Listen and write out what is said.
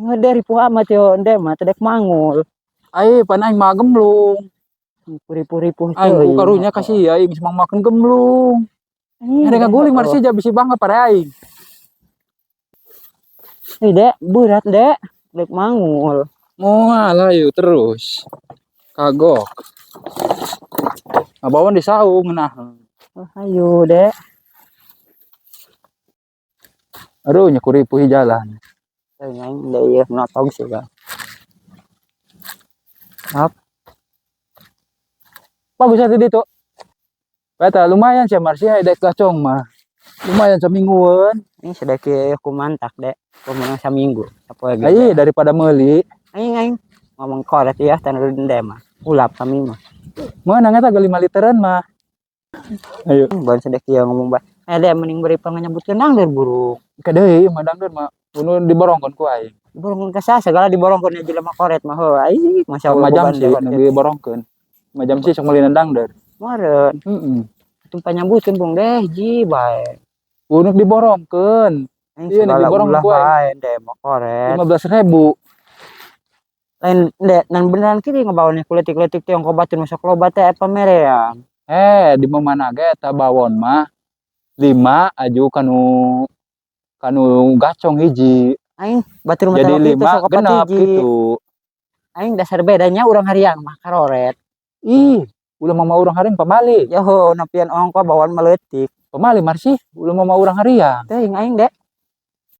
Ngede ripuh amat yo ende mah teu dek mangul. Ai pan aing mah gemblung. Ripuh-ripuh. Aing ku karunya kasih aing geus makan gemblung. Ada ngaguling marsih bisi bangga pada aing. Ih, Dek, berat, Dek. Dek mangul. Moal ayo terus. Kagok. Ngabawan di saung nah. Oh, ayo, Dek. Aduh, nya kuripuh jalan. Aing aing deh ieu notog sih, Bang. Maaf. Bagus atuh ditu. Bata lumayan sih marsih dek gacong mah. Lumayan semingguan. Ini sedeki ku mantak, Dek. Kumaha saminggu. Sapoe ge. Ai daripada meuli. Aing aing ngomong koret ya tanah dende mah. Ulap kami mah. Meunang eta ge 5 literan mah. Ayo. Bon sedeki ya ngomong ba. Eh, Dek, mending beri panganyebutkeun dangder buruk. Kadeui mah dangder mah. Kudu diborongkeun ku aing. Diborongkeun ka saha segala diborongkeun jelema koret mah heuh. Ai, masyaallah. Lima jam sih nu diborongkeun. 5 jam sih sok meuli dangder. Meureun. Heeh. Atuh panyambutkeun bung deh ji bae. Kudu diborongkeun. Aing Iya, segala diborong ulah ku aing. bae deh mah koret. 15.000. Lain dek nan beneran kiri ngebawannya kuletik-letik teh ongko batur masuk loba teh pamerean. Eh, di mana ge eta bawon mah 5 aju kanu kanu gacong hiji. Aing batur mah Jadi teh 5 sok opat genap hiji. Gitu. Aing dasar bedanya urang hariang mah karoret. Ih, ulah mama urang hariang pamali. Yo napian ongko bawon meletik. Pamali marsih, ulah mama urang hariang. Teuing aing dek.